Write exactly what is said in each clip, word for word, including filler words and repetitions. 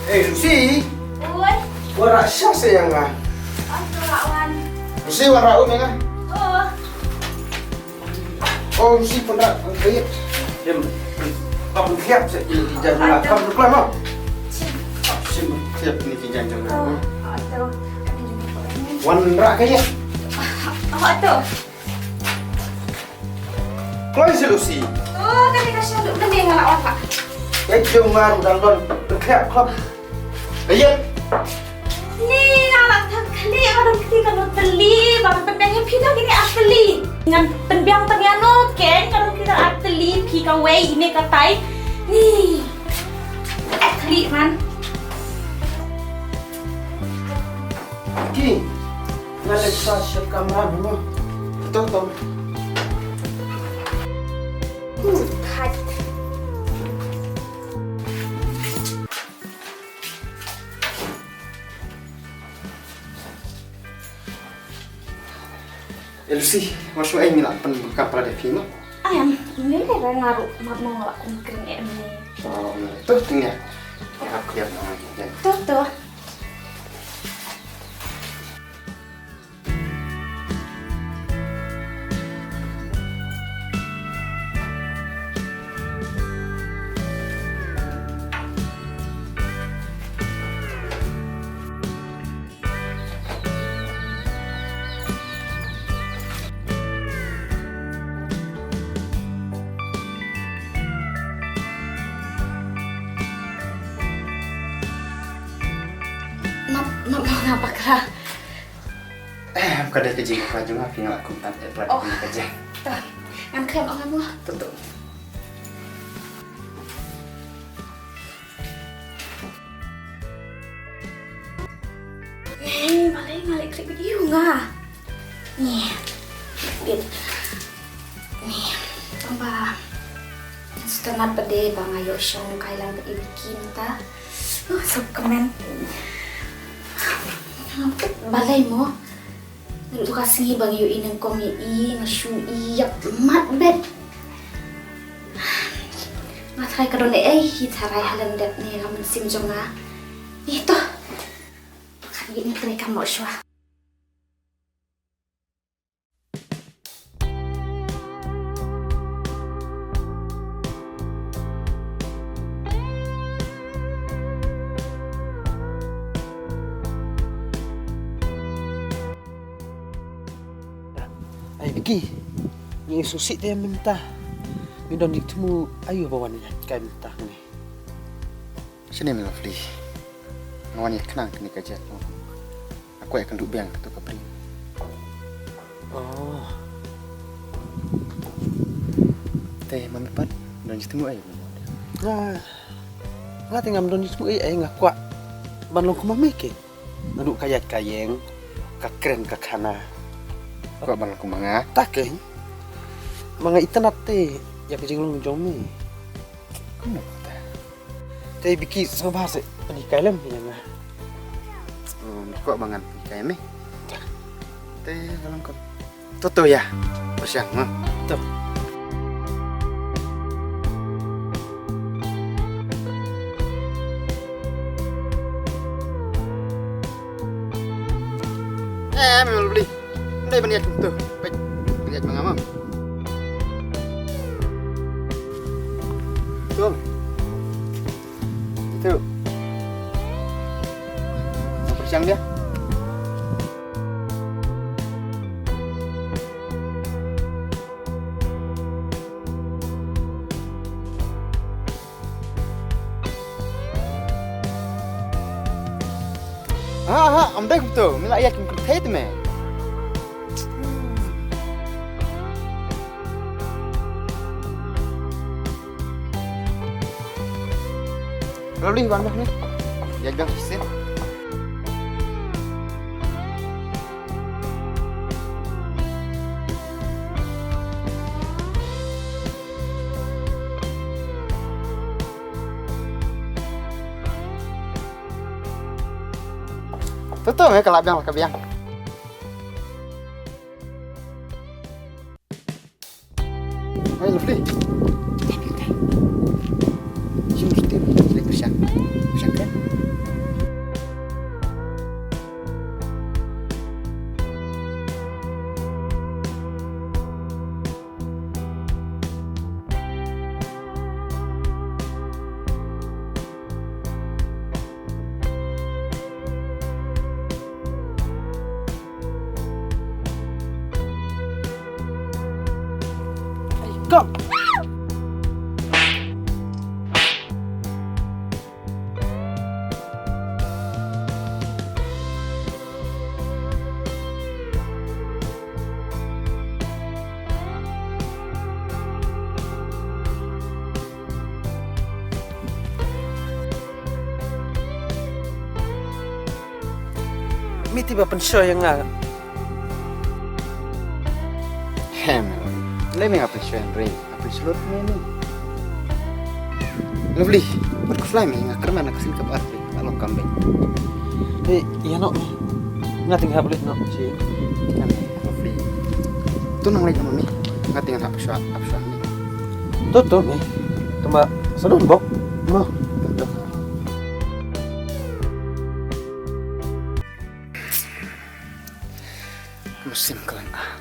Eh, Lucy. Oi. Wan rah sha se ïa nga. Oh, tu lah wan. Lucy, wan rah um ïa nga. Oh. Oh, Lucy, pun rah, pun rah. Em, pun rah se ini ki jan nga. Aduh. Kam tu kelam, oh. Sim. Sim, siap ini ki jan jong nga. Oh, aduh. Wan rah ka ïa. Oh, aduh. Kloi sha Lucy. Oh, kane ka sha Lucy, kane nga la wan pat. Ïa jong nga ruh dang don. Khlieh klop. Ïa. Ni nga la thang khlieh, nga don kti ka lut tylli, ba nga pynbiang ïa phi da kine ar tylli. Ngan pynbiang tang ïa no, keiñ nga don kti ka ar tylli, phi kawei, ine katai. Ni. Eh, khlieh man. Ki. Nga leit sha kamra mo. To, to. Hmm, hait. Eh, Lucy, wat shu ai ngi la pynbakla para da phi mo. Ai, am, ni le nga ruh mat mo la kum kring em ni. Oh, to, to, ya. Ya, aku ya, ya. To, to. Map, map, map, map, bakla. Eh, ka dei ka jingkwah jong nga, phi nga la kumta, eh, pla. Oh. Ka jing. Ta. Ngan khlem ong mo. Tutu. Ni, balei nga leh klik video nga. Ni. Bit. Ni. Tangba. Sngewtynnat pat de ba nga ïoh shong kai lang bad i Vicky mynta. Oh, sngewkmen. Balei mo? Naduh ka sngi ba nga ïohi nyngkong ïa i, nga shu ïap mat bad. Nga tharai ka don ei ei hi tharai ha lyndet ne ha mynsiem jong nga. Ito. Pyrkhat ïa nga treikam noh shuwa. Ai Vicky, ngi sngewsih te mynta. Ngi don jingthmu aïu ba wan ïaid kai mynta hangne. Shane me Lovely. Nga wan ïa khnang kane ka jait mo. Nga kwah ïakynduh biang kato ka briew. Oh. Te ma me pat don jingthmu aïu? Nga, nga te ngam don jingthmu ei ei, nga kwah ban long kum ma me keiñ. Naduh ka ïaid ka ïeng, ka kren ka khana. Kwah ban long kum ma nga. Ta keiñ. Ma nga itynnat te ïa ka jinglong jong me. Kumno kata? Te Vicky sngewbha seh pynhikai lem ïa nga. Hmm, kwah ba ngan pynhikai me. Te ka long ka. To to ïa. Pyrshang ma. To. Eh, me Lovely. Ndai ban ïaid kumto. Peit. Ban ïaid ma nga ma. To. Itu. Pyrshang ïa. Ha ha, ym dei kumto, me la ïaid kum kynthei te me. Lovely, wan noh ni. Ïaid biang shisien. To to, me ka lah biang, lah ka biang. Hai, Lovely. Shim ruti, dei pyrshang. Pyrshang kan? Kong. Me te ba pynshoi ïa nga. Hem. Lei me nga pynshoi hynrei nga pynshoi lut me ni. Lovely. Bad khuslai me nga kyrmen na ka sien kaba ar. Ka long kam beit. Te ïa noh me. Nga te nga hap leit noh shi. Lovely. To nang leit noh me. Nga te nga hap shuwa, hap shuwa me. To to me. Tang ba sa don bok. Mo. Mynsiem khlaiñ ah.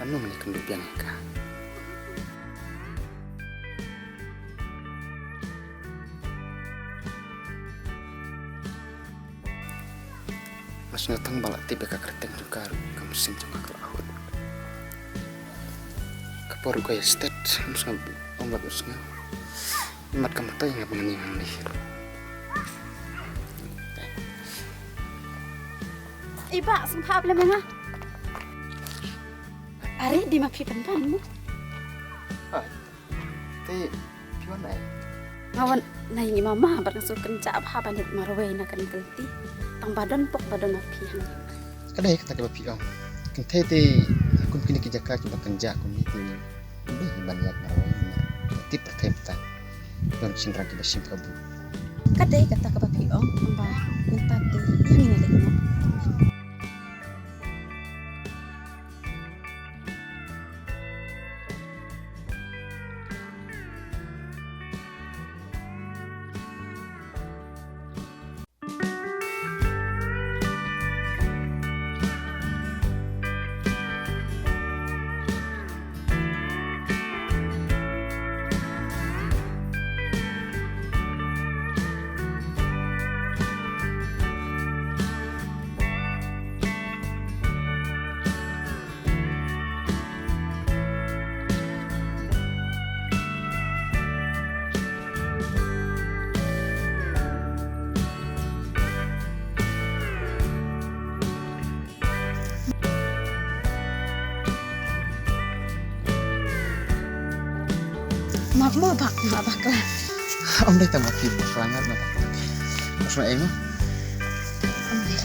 Ano mane kynduh biang ïa ka. Nga sngew tang ba la tip ïa ka kyrteng jong ka ruh ka mynsiem jong nga ka la hut. Ka por ruh ka ïa stet, nga sngew ong bad nga sngew. Mat ka mata ïa nga ba ngan ïa ngan dei. I bah, sngewbha blem ïa nga. Are, dei ma phi pynban mo. Ai. Te phi wan ai? Nga wan na ïing i mama bad nga sngewkynjah bha ban leit marwei na kane ka lynti. Tang ba don pok ba don ma phi hangne. Ka dei kata kaba phi ong. Kynthei te kum kine ki jaka kiba kynjah kumne te dei ban ïaid marwei. Te pyrthei pyrthei don shynrang kiba shim kabu. Ka dei kata kaba phi ong, tang ba mynta te ïa ngin leit noh. Map mo bak, map bak lah. Om dei tang map ki sangat na bak. Mas ma eng. Om dei.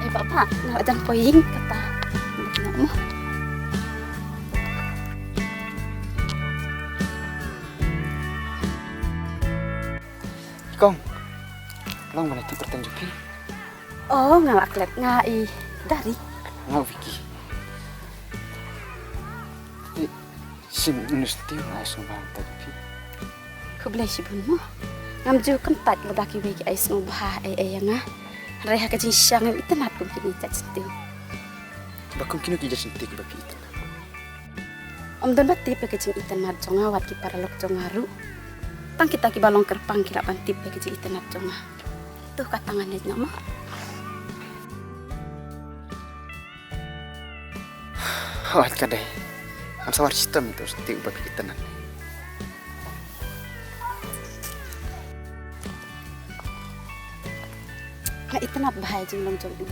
Eh, Papa, nga la dang poi ïing kata. Kong, long ban ïa tip kyrteng jong phi? Oh, nga la klet, nga i Dari. Nga u Vicky. Shim ïa u syntiew nga ai sngewbha mynta jong phi. Khublei shibun mo. Ngam ju kyntait lada kiwei ki ai sngewbha ei ei ïa nga. Hynrei ha ka jingshisha ngam itynnad kum kine ki jait syntiew. Ba kum kino ki jait syntiew kiba phi itynnad? Ym don ba tip ïa ka jingitynnad jong nga wat ki paralok jong nga ruh. Tang kita kiba long kyrpang ki lah ban tip ïa ka jingitynnad jong nga. To kata ngan leit noh mo. Hooid ka dei. Ngan sa wad shitom ïa uto u syntiew uba phi itynnad. Nga itynnad bha ïa ka jinglong jong u.